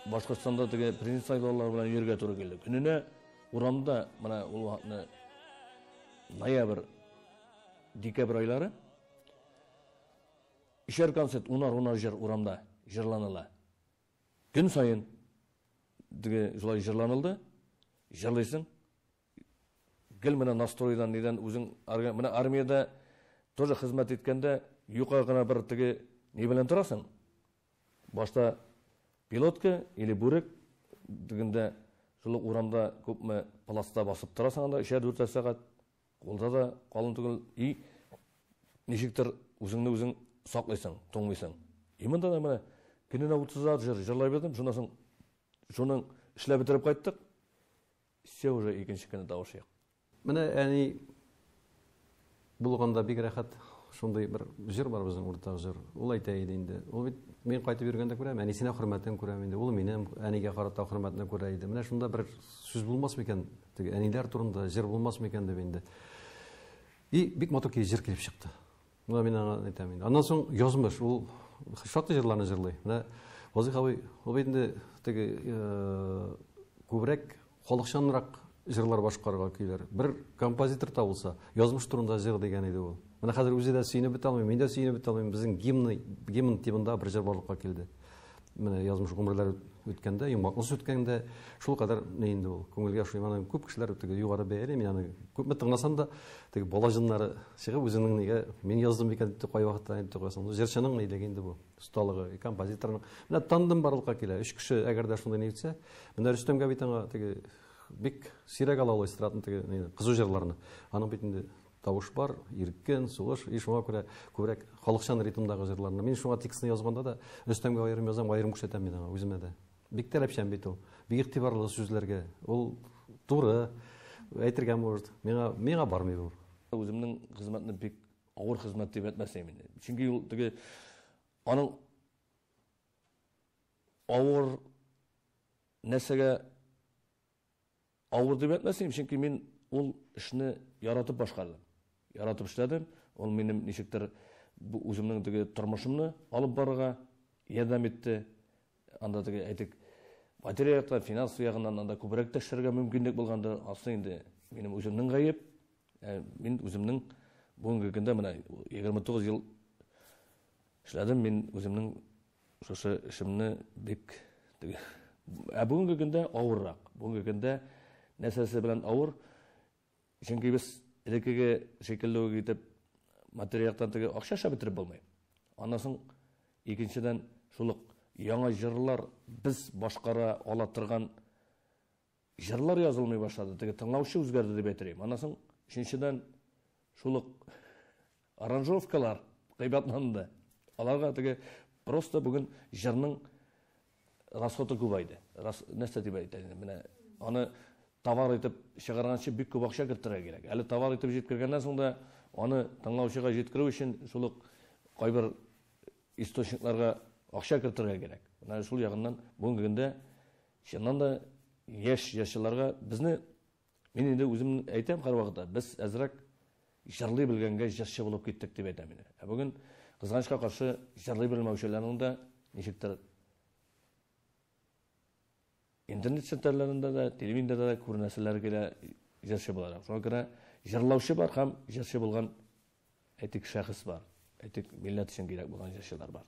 Башкортстанда теге президент сайлаулары белән йөрергә туры килде. Көненә урамда менә ул вакытны ноябрь, декабрь айлары өчәр концерт, унар-унар җыр урамда җырланыла. Көн саен теге шулай җырланылды. Җырлыйсың. Гел менә настройдан нидән үзең менә армиядә тоже хезмәт иткәндә юка гына бер теге ни белән торасың? Башта пилотка или бүрек дигәндә шул урамда күпме пласта басып торасың анда 3-4 сәгать. Кулда да калын түгел и ничектер үзеңне үзең саклыйсың, туңмыйсың. И монда да менә көненә 30 җыр җырлай бирдем, шуннан соң шуның эшләп бетереп кайттык. Все уже икенче көне тавыш юк. Менә әни булганда бик рәхәт шундый бер җыр бар безнең уртак җыр. Ул әйтә иде инде. Ул бит мин кайтып йөргәндә күрәм, әнисенә хөрмәтен күрәм инде. Ул минем әнигә карата хөрмәтне күрә иде. Менә шунда бер сүз булмас микән? Теге әниләр турында җыр булмас микән дип инде. И бик матур җыр килеп чыкты. Менә мин аңа әйтәм инде. Аннан соң язмыш, ул шактый җырларны җырлый. Менә Вазих абый, ул бит инде теге күбрәк халыкчанрак җырлар башкарырга көйләр. Бер композитор табылса, язмыш турында җыр дигән иде ул. Менә хәзер үзе дә сөенеп бетә алмый, мин дә сөенеп бетә алмыйм. Безнең гимн тибында бер җыр барлыкка килде. Менә язмыш гомерләр үткәндә, йомгаклы үткәндә шул кадәр ни инде ул. Күңелгә ошый. Аны күп кешеләр теге югары бәяли, мин аны күпме тыңласам да, теге бала җыннары чыгып үзенең нигә мин яздым икән дип кай вакытта әйтеп куясың. Җырчының нилеге инде бу, осталыгы, композиторның. Менә тандем барлыкка килә. Өч кеше әгәр дә шундый ни үтсә, менә Рөстәмгә бит аңа теге бик сирәк ала ул эстрадның теге кызу җырларны. Аның бит инде тавыш бар, иркен, сулыш, и шуңа күрә күбрәк халыкчан ритмдагы җырларны. Мин шуңа текстны язганда да Рөстәмгә аерым язам, аерым күрсәтәм мин аңа үземә дә. Бик таләпчән бит ул, бик игътибарлы сүзләргә. Ул туры әйтергә может. Миңа бармый бу. Үземнең хезмәтне бик авыр хезмәт дип әйтмәсәм инде. Чөнки ул теге аның авыр нәрсәгә авыр дип әйтмәсәм, чөнки мин ул эшне яратып башкардым. Яратып эшләдем. Ул минем ничектер бу үземнең теге тормышымны алып барырга ярдәм итте. Анда теге әйтик, материаль яктан, финанс ягыннан анда күбрәк тә эшләргә мөмкинлек булгандыр. Асты инде минем үземнең гаеп. Мин үземнең бүгенге көндә менә 29 ел эшләдем. Мин үземнең шушы эшемне бик теге. Ә бүгенге көндә авыррак. Бүгенге көндә нәрсәсе белән авыр? Чөнки без элеккеге шикелле үк итеп материаль яктан теге акча эшләп бетереп булмый. Аннан соң икенчедән шул ук яңа җырлар без башкара ала торган җырлар язылмый башлады. Теге тыңлаучы үзгәрде дип әйтер идем. Аннан соң өченчедән шул ук аранжировкалар кыйбатланды. Аларга теге просто бүген җырның расходы күбәйде. Нәрсә дип әйтә инде? Менә аны товар итеп чыгарганчы бик күп акча кертергә кирәк. Әле товар итеп җиткергәннән соң да аны тыңлаучыга җиткерү өчен шул ук кайбер источникларга акча кертергә кирәк. Менә шул ягыннан бүгенге көндә чыннан да яшь җырчыларга безне, мин инде үзем әйтәм һәрвакытта, без әзрәк җырлый белгәнгә җырчы булып киттек дип әйтәм инде. Ә бүген кызганычка каршы җырлый белмәүчеләрнең дә ничектер интернет челтәрләрендә дә, телевидениедә дә күренәселәр килә, җырчы буларак. Шуңа күрә җырлаучы бар һәм җырчы булган, әйтик, шәхес бар. Әйтик, милләт өчен кирәк булган җырчылар бар.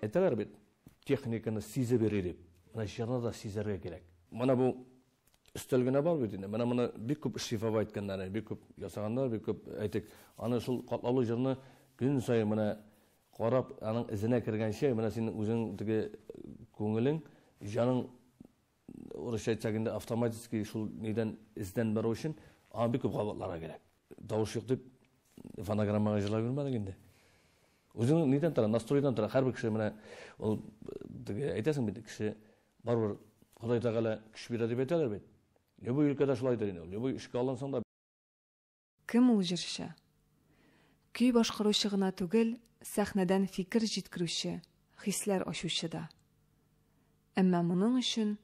Әйтәләр бит, техниканы сизеп йөри дип. Менә җырны да сизәргә кирәк. Менә бу өстәл генә бар бит инде. Менә моны бик күп шлифовать иткәннәр, бик күп ясаганнар, бик күп әйтик. Аны шул катлаулы җырны көн саен менә карап, аның эзенә кергәнче, менә синең үзең теге күңелең, җаның, урысча әйтсәк инде, автоматически шул нидән эздән бару өчен аңа бик күп кабатларга кирәк. Тавыш юк дип фонограммага җырлап йөрмәдек инде. Үзең нидән тора, настройдан тора. Һәрбер кеше менә ул теге әйтәсең бит, кеше барыбер Ходай Тәгалә көч бирә дип әйтәләр бит. Любой өлкәдә шулайдыр инде ул. Любой эшкә алынсаң да. Кем ул җырчы? Көй башкаручы гына түгел, сәхнәдән фикер җиткерүче, хисләр ачучы да. Әмма моның өчен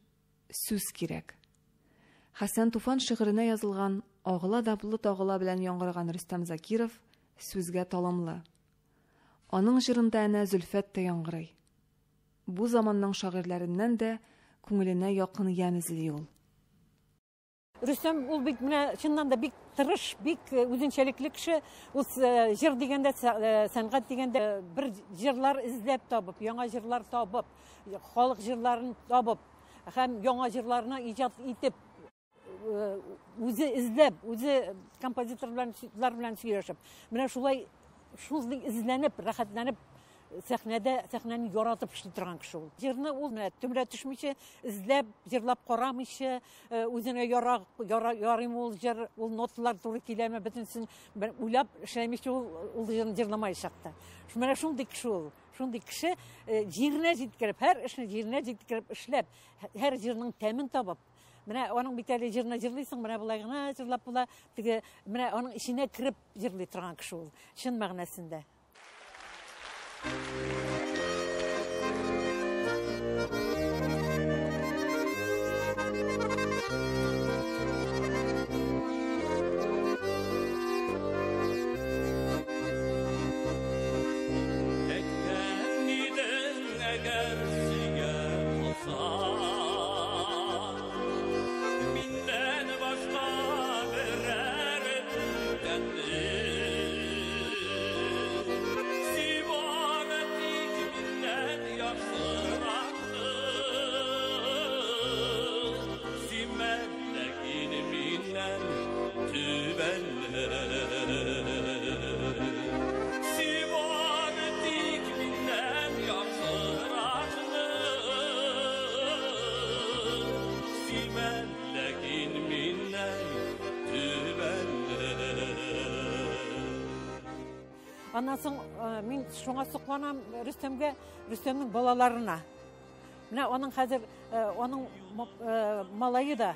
сүз кирәк. Хәсән Туфан шигыренә язылган Агыла да болыт агыла белән яңгыраган Рөстәм Закиров сүзгә талымлы. Аның җырында әнә Зөлфәт тә яңгырый. Бу заманның шагыйрьләреннән дә күңеленә якын ямь эзли ул. Рөстәм ул бит менә чыннан да бик тырыш, бик үзенчәлекле кеше. Ул җыр дигәндә, сәнгать дигәндә бер җырлар эзләп табып, яңа җырлар табып, халык җырларын табып һәм яңа җырларны иҗат итеп, үзе эзләп, үзе композиторлар белән сөйләшеп, менә шулай шундый эзләнеп, рәхәтләнеп сәхнәдә, сәхнәне яратып эшли торган кеше ул. Җырны ул менә төбенә төшмичә, эзләп, җырлап карамыйча, үзенә ярыймы ул җыр, ул ноталар туры киләме, бөтенесен уйлап эшләмичә ул җырны җырламаячак та. Менә шундый кеше ул. Шундый кеше, җиренә җиткереп, һәр эшне җиренә җиткереп эшләп, һәр җырның тәмен табып, менә аның бит әле җырны җырлыйсың, менә болай гына җырлап була, теге менә аның эченә кереп җырлый торган кеше ул, чын мәгънәсендә. Аннан соң мин шуңа сокланам Рөстәмгә, Рөстәмнең балаларына. Менә аның хәзер, аның малае да,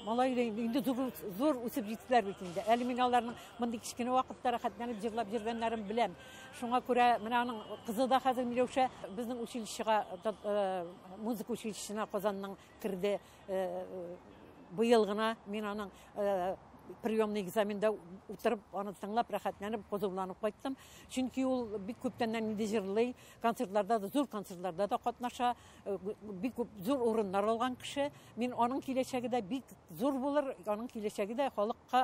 малае да инде зур үсеп җиттеләр бит инде. Әле мин аларның мондый кечкенә вакытта рәхәтләнеп җырлап йөргәннәрен беләм. Шуңа күрә менә аның кызы да хәзер Миләүшә безнең училищега, музыка училищесына Казанның керде. Быел гына мин аның приемный экзаменда утырып, аны тыңлап, рәхәтләнеп, хозурланып кайттым. Чөнки ул бик күптәннән инде җырлый, концертларда да, зур концертларда да катнаша, бик күп зур урыннар алган кеше. Мин аның киләчәге дә бик зур булыр, аның киләчәге дә халыкка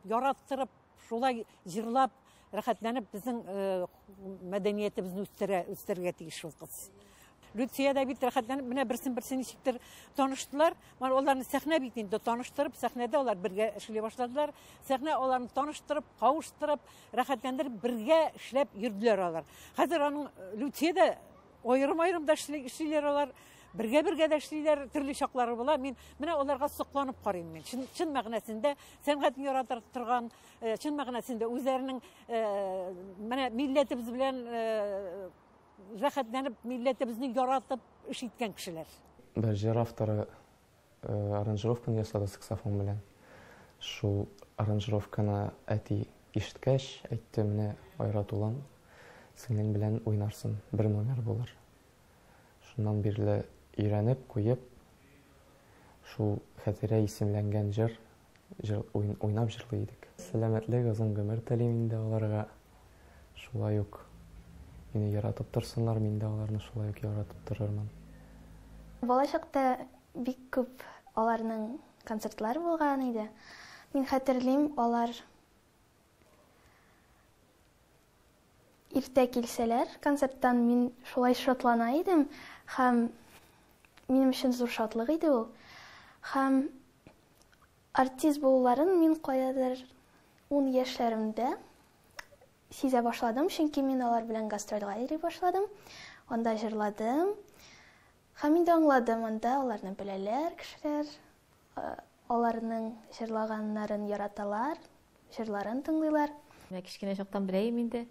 яраттырып, шулай җырлап, рәхәтләнеп безнең мәдәниятебезне үстерергә тиеш шул кыз. Люция дә бит рәхәтләнеп менә берсен-берсе ничектер таныштылар. Менә аларны сәхнә бит инде таныштырып, сәхнәдә алар бергә эшли башладылар. Сәхнә аларны таныштырып, кавыштырып, рәхәтләндереп бергә эшләп йөрделәр алар. Хәзер аның Люция дә аерым-аерым да эшлиләр алар. Бергә-бергә дә эшлиләр, төрле чаклары була. Мин менә аларга сокланып карыйм мин. Чын мәгънәсендә сәнгатьне ярата торган, чын мәгънәсендә үзләренең менә милләтебез белән рәхәтләнеп, милләтебезне яратып эш иткән кешеләр. Бер җыр авторы аранжировканы ясады саксофон белән. Шул аранжировканы әти ишеткәч, әйтте, менә Айрат улым, сеңлең белән уйнарсың, бер номер булыр. Шуннан бирле өйрәнеп, куеп, шул Хәтирә исемләнгән җыр уйнап җырлый идек. Сәламәтлек, озын гомер телим инде аларга. Шулай ук мине яратып торсыннар, мин дә аларны шулай ук яратып торырмын. Балачакта бик күп аларның концертлары булган иде. Мин хәтерлим, алар иртә килсәләр концерттан, мин шулай шатлана идем һәм минем өчен зур шатлык иде ул. Һәм артист булуларын мин каядыр 10 яшьләремдә сизә башладым, чөнки мин алар белән гастрольгә йөри башладым, анда җырладым. Һәм инде аңладым, анда аларны беләләр кешеләр, аларның җырлаганнарын яраталар, җырларын тыңлыйлар. Менә кечкенә чактан беләм инде,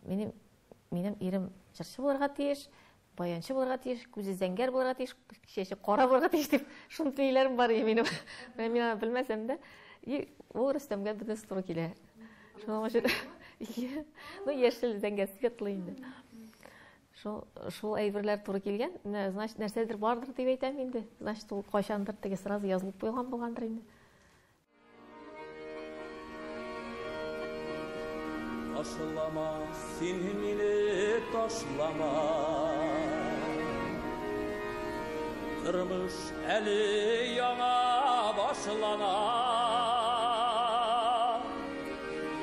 минем ирем җырчы булырга тиеш, баянчы булырга тиеш, күзе зәңгәр булырга тиеш, чәче кара булырга тиеш дип шундый ниләрем бар иде минем. Менә мин аны белмәсәм дә, ул Рөстәмгә бөтенесе туры килә. Шуның өчен, ну, яшел, зәңгәр, светлый инде. Шул әйберләр туры килгән, менә, значит, нәрсәдер бардыр дип әйтәм инде. Значит, ул кайчандыр теге сразу язылып куелган булгандыр инде. Ташлама, син мине ташлама. Тормыш әле яңа башлана.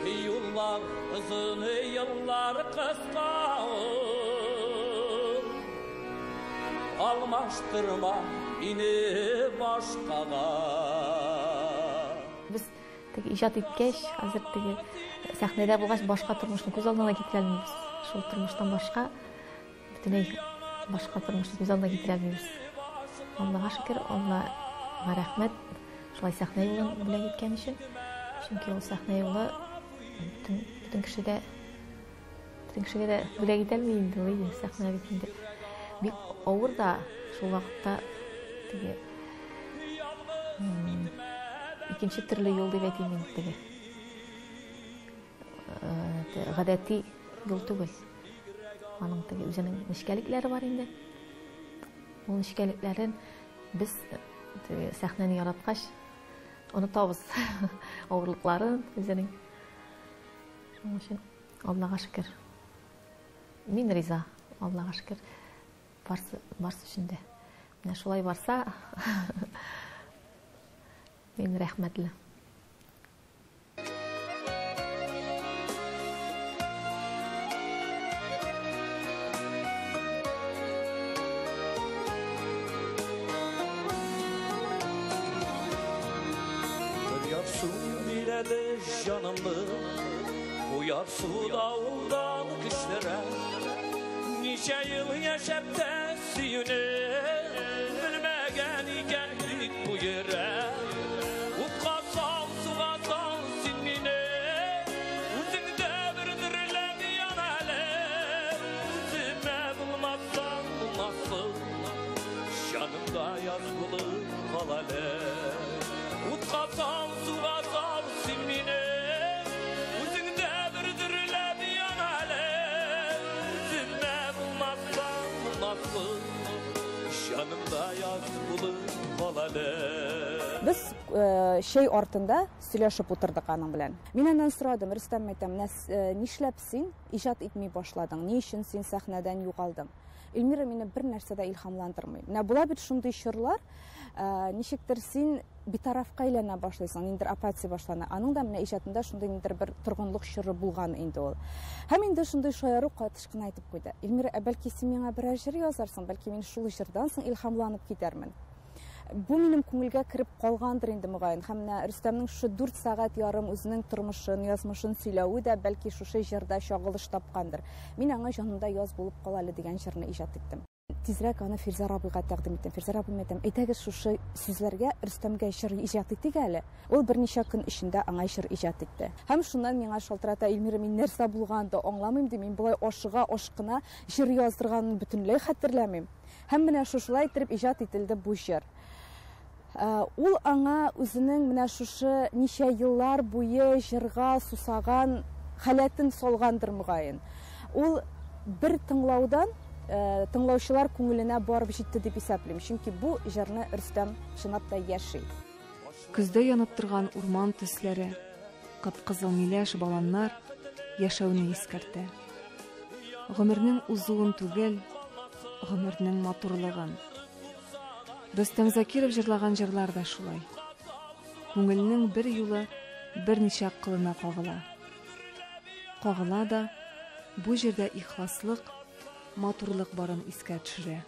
Юллар озын, еллар кыска. Алмаштырма мине башкага. Без теге иҗат иткәч, хәзер теге сәхнәдә булгач, башка тормышны күз алдына китерә алмыйбыз. Шул тормыштан башка, бөтенләй башка тормышны күз алдына китерә алмыйбыз. Аллага шөкер, Аллага рәхмәт, шулай сәхнә юлын бүләк иткән өчен. Чөнки ул сәхнә юлы бөтен кешегә дә бүләк итә алмый инде, ул инде сәхнә бит инде. Бик авыр да шул вакытта теге икенче төрле юл дип әйтим инде теге. Гадәти юл түгел. Аның теге үзенең нечкәлекләре бар инде. Ул нечкәлекләрен без теге сәхнәне яраткач онытабыз авырлыкларын үзенең. Шуның өчен Аллага шөкер. Мин риза, Аллага шөкер. Барсы өчен дә. Менә шулай барса, мин рәхмәтле. Canımı bu yarsu dağıldan kışlara Nice yıl yaşap da suyunu Bilmegen geldik bu yere Utqa sal, suğa sal sen meni Özüngde bir dirilen yan hele Özüme bulmazsan bulmazsın Yanımda yaz bulup kal hele Utqa sal, suğa sal sen meni Без чәй артында сөйләшеп утырдык аның белән. Мин аннан сорадым, Рөстәм, әйтәм, нишләп син иҗат итми башладың? Ни өчен син сәхнәдән югалдың? Эльмира, мине бер нәрсә дә илһамландырмый. Менә була бит шундый чорлар, ничектер син битарафка әйләнә башлыйсың, ниндидер апатия башлана. Аның да менә иҗатында шундый ниндидер бер торгынлык чоры булган инде ул. Һәм инде шундый шаяру катыш кына әйтеп куйды. Эльмира, ә бәлки син миңа берәр җыр язарсың, бәлки мин шул җырдан соң илһамланып китәрмен. Бу минем күңелгә кереп калгандыр инде мөгаен. Һәм менә Рөстәмнең шушы 4 сәгать ярым үзенең тормышын, язмышын сөйләве дә бәлки шушы җырда чагылыш тапкандыр. Мин аңа Җанымда яз булып кал әле дигән җырны иҗат иттем. Тизрәк аны Фирзәр абыйга тәкъдим иттем. Фирзәр абый, әйтәм, әйдәгез шушы сүзләргә Рөстәмгә җыр иҗат итик әле. Ул берничә көн эчендә аңа җыр иҗат итте. Һәм шуннан миңа шалтырата, Эльмира, мин нәрсә булганын да аңламыйм, ди, мин болай ашыга, ашкына җыр яздырганын бөтенләй хәтерләмим. Һәм менә шушылай иттереп иҗат ителде бу җыр. Ул аңа үзенең менә шушы ничә еллар буе җырга сусаган халәтен салгандыр мөгаен. Ул бер тыңлаудан тыңлаучылар күңеленә барып җитте дип исәплим, чөнки бу җырны Рөстәм чынлап та яши. Көздә янып торган урман төсләре, кып-кызыл миләш, баланнар яшәүне искәртә. Гомернең узуын түгел, гомернең матурлыгын. Рөстәм Закиров җырлаган җырлар да шулай. Күңелнең бер юлы берничә кылына кагыла. Кагыла да, бу җирдә ихласлык, матурлык барын искә төшерә.